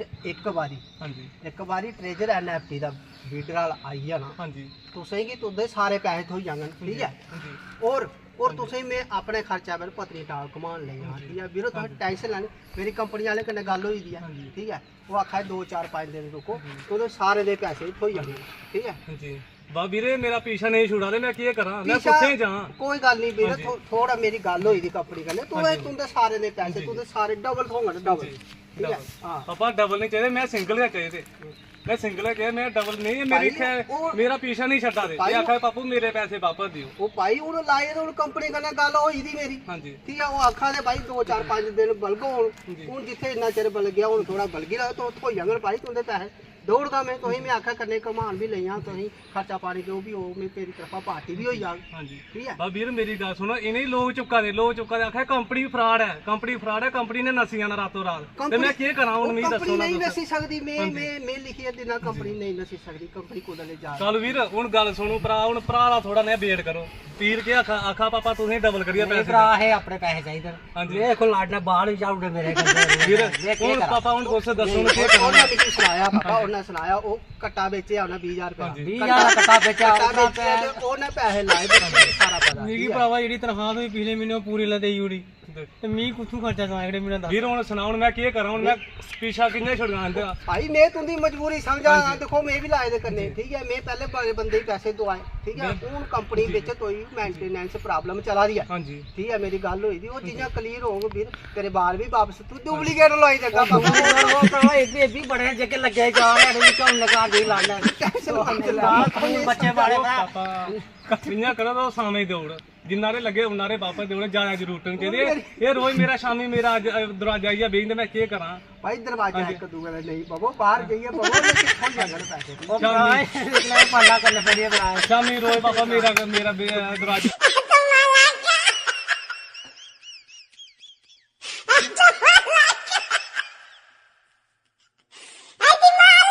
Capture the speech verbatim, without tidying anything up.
इक बारी ਹਾਂਜੀ इक बारी ट्रेजर एनएफटी दा विड्रॉल आई जाना, ਹਾਂਜੀ तुसेंगी तुंदे सारे पैसे थ्होई जाङन, ठीक ऐ? ਹਾਂਜੀ और और तुसेंगी में अपने खर्चा पर पत्नीटाप घुमान लेई जाना, ठीक ऐ? वीरो, तुस टेंशन लैनी, मेरी कंपनी आह्ले कन्नै गल्ल होई दी ऐ, ठीक ऐ? ओह् आखा दे दो चार पंज दिन रुको, तुंदे सारे दे पैसे थ्होई जाने, ठीक ऐ? ਹਾਂਜੀ बा वीरे, मेरा पीछा नहीं छुड़ा दे, मैं केह् करां, मैं पीछा कुत्थै जां? कोई गल्ल नहीं वीरो, थो- थोड़ा मेरी गल्ल होई दी कंपनी कन्नै, तुंदे तुंदे सारे दे पैसे, तुंदे सारे डबल थ्होङन, डबल, ठीक ऐ? हाँ। पापा, डबल नहीं चाहिए, मैं सिंगल गै चाहिए। मैं सिंगल गै चाहिए, मैं डबल नहीं है, मेरी भाई, खै- ओह्- मेरा पीछा नहीं छड्डा दे। भाई, ये आखा, "पापू, मेरे पैसे वापस दियो।" ਉਹ ਭਾਈ, ਹੁਣ ਲਾਏ ਤੇ ਹੁਣ ਕੰਪਨੀ ਕਨੇ ਗੱਲ ਹੋਈ ਦੀ ਮੇਰੀ, ਹਾਂਜੀ ਠੀਕ ਹੈ? ਉਹ ਆਖਾ ਦੇ ਭਾਈ, ਦੋ ਚਾਰ ਪੰਜ ਦਿਨ ਬਲਗੋ ਹੁਣ। ਜੀ। ਹੁਣ ਜਿੱਥੇ ਇੰਨਾ ਚਿਰ ਬਲ ਗਿਆ, ਹੁਣ ਥੋੜਾ ਬਲਗੀ ਲਾ, ਤੋਂ ਥੋਈ ਜਾਣ ਭਾਈ, ਤੁੰਦੇ ਪੈਸੇ ਦੌੜਦਾ ਮੈਂ, ਤੁਸੀਂ ਮੈਂ ਆਖਾ ਕਰਨੇ ਕਮਾਨ ਵੀ ਲਈਆਂ, ਤੁਸੀਂ ਖਰਚਾ ਪਾਣੀ ਜੋ ਵੀ ਹੋ, ਮੈਂ ਤੇਰੀ ਤਰਫਾ ਪਾਰਟੀ ਵੀ ਹੋਈ ਜਾਣ, ਹਾਂਜੀ ਠੀਕ ਹੈ? ਬਾ ਵੀਰ, ਮੇਰੀ ਗੱਲ ਸੁਣੋ, ਇਹਨੇ ਹੀ ਲੋਕ ਚੁੱਕਾ ਦੇ, ਲੋਕ ਚੁੱਕਾ ਦੇ ਆਖਿਆ, "ਕੰਪਨੀ ਫਰਾਡ ਹੈ, ਕੰਪਨੀ ਫਰਾਡ ਹੈ, ਕੰਪਨੀ ਨੇ ਨਸੀਆਂ ਨਾ ਰਾਤੋਂ ਰਾਤ।" ਤੇ ਕੰਪਨੀ- ਮੈਂ ਕੀ ਕਰਾਂ ਹੁਣ, ਉਹ ਮੀ ਕੰਪਨੀ ਦੱਸੋ ਨਾ ਨਹੀਂ ਤੁਸੀਂ। ਨਸੀ ਸਕਦੀ, ਮੈਂ ਹਾਂਜੀ। ਮੈਂ ਮੈਂ ਲਿਖੀ ਹੈ ਦਿਨਾ, ਕੰਪਨੀ ਨਹੀਂ ਨਸੀ ਸਕਦੀ, ਕੰਪਨੀ ਕੋਲ ਲੈ ਜਾ। ਚੱਲ ਵੀਰ, ਹੁਣ ਗੱਲ ਸੁਣੋ, ਭਰਾ, ਹੁਣ ਭਰਾ ਦਾ ਥੋੜਾ ਨਾ ਵੇਟ ਕਰੋ। ਪੀਰ ਕੇ ਆਖਾ, ਆਖਾ, "ਪਾਪਾ, ਤੁਸੀਂ ਡਬਲ ਕਰੀਏ ਨਹੀਂ ਪੈਸੇ।" ਭਰਾ ਹੈ, ਆਪਣੇ ਪੈਸੇ ਚਾਹੀਦੇ ਨੇ। ਹਾਂਜੀ। ਇਹ ਕੋ ਲਾਡਨਾ ਬਾਹਰ ਵੀ ਜਾਉਂਦੇ ਮੇਰੇ ਕੋਲ। ਵੀਰ, ਦੇਖ ਕੇ ਹੁਣ ਕਰਾਂ। ਪਾਪਾ, ਹੁਣ ਕੁਛ ਦੱਸੋ ਨਾ, ਕੀ ਕਰਾਂ? ਉਹਨਾਂ ਨੇ ਕੀ ਸੁਣਾਇਆ ਪਾਪਾ, ਉਹਨਾਂ ਸੁਣਾਇਆ ਉਹ ਕੱਟਾ ਵੇਚਿਆ ਉਹਨਾਂ ਵੀਹ ਹਜ਼ਾਰ ਰੁਪਏ। ਹਾਂਜੀ। ਵੀਹ ਹਜ਼ਾਰ ਕੱਟਾ ਵੇਚਿਆ, ਕੱਟਾ ਉਹਦਾ ਵੇਚਿਆ ਤੇ ਉਹਨੇ ਪੈਸੇ ਲਾਏ, ਬੱਚੇ ਨੂੰ ਸਾਰਾ ਪਤਾ, ਮੇਰੀ ਠੀਕ ਹੈ? ਭਰਾਵਾ ਜਿਹੜੀ ਤਨਖਾਹ ਤੁਸੀਂ ਪਿਛਲੇ ਮਹੀਨੇ ਉਹ ਪੂਰੀ ਲਾ ਦੇਈ ਉੜੀ, ਤੇ ਮੀ ਕਿੱਥੋਂ ਖਰਚਾ ਕਰਾਂ ਜਿਹੜੇ ਮਹੀਨੇ ਦੱਸ। ਵੀਰ, ਹੁਣ ਸੁਣਾ, ਹੁਣ ਮੈਂ ਕੀ ਕਰਾਂ? ਹੁਣ ਮੈਂ ਪੀਛਾ ਕਿੰਨੇ ਛੁਡਾਉਣ ਦਾ? भाई, मैं तुंदी मजबूरी समझा, देखो, मैं भी लाए दे करने, ठीक है? मैं पहले बड़े बंदे ही पैसे दवाए, ठीक है? हूं कंपनी बेच तो ही मेंटेनेंस प्रॉब्लम चला रही है, ਹਾਂਜੀ। ठीक है? मेरी गल हुई थी, वो चीजां क्लियर होग, फिर तेरे बाल भी वापस, तू डुप्लीकेट लाई देगा बाबा। ਉਹ ਭਰਾਵਾ, ਇਹ ਵੀ, ਇਹ ਵੀ ਬੜੇ ਜੱਗੇ ਲੱਗੇ ਜਾ ਰਹੇ ਨੇ, ਵੀ ਕੰਮ ਲਗਾ ਦੇ ਲਾਣਾ। टेंशन मत ले। ਬਾਲ ਖੂਨ ਬੱਚੇ ਵਾਲੇ ਦਾ। ਪਾਪਾ, ਇੰਨਾ ਕਰੋ ਤਾਂ ਸਾਵੇਂ ਦੌੜ, ਜਿੰਨਾ ਦੇ ਲੱਗੇ ਉਹਨਾਂ ਦੇ ਵਾਪਸ ਦੌੜ, ਜ਼ਿਆਦਾ ਜ਼ਰੂਰਤ ਨਹੀਂ ਚਾਹੀਦੀ। ਇਹ, ਇਹ ਰੋਜ਼ ਮੇਰਾ, ਸ਼ਾਮੀ ਮੇਰਾ ਅੱਜ, ਅ, ਦਰਵਾਜ਼ਾ ਆਈਆ ਵੇਖਦੇ, ਮੈਂ ਕੀ ਕਰਾਂ? भाई, दरवाजा एक दूए नहीं, बाबा, बाहर जाइए, बाबा, लेकिन खोल जाएगा ना पैसे। ਉਹ ਭਰਾ, ਇਹ ਪਾਲਾ ਕਰਨਾ ਪੈਣੀ ਹੈ ਭਰਾ। ਸ਼ਾਮੀ ਰੋਜ਼ ਪਾਪਾ ਮੇਰਾ, ਮੇਰਾ ਬੇ- ਦਰਵਾਜ਼ਾ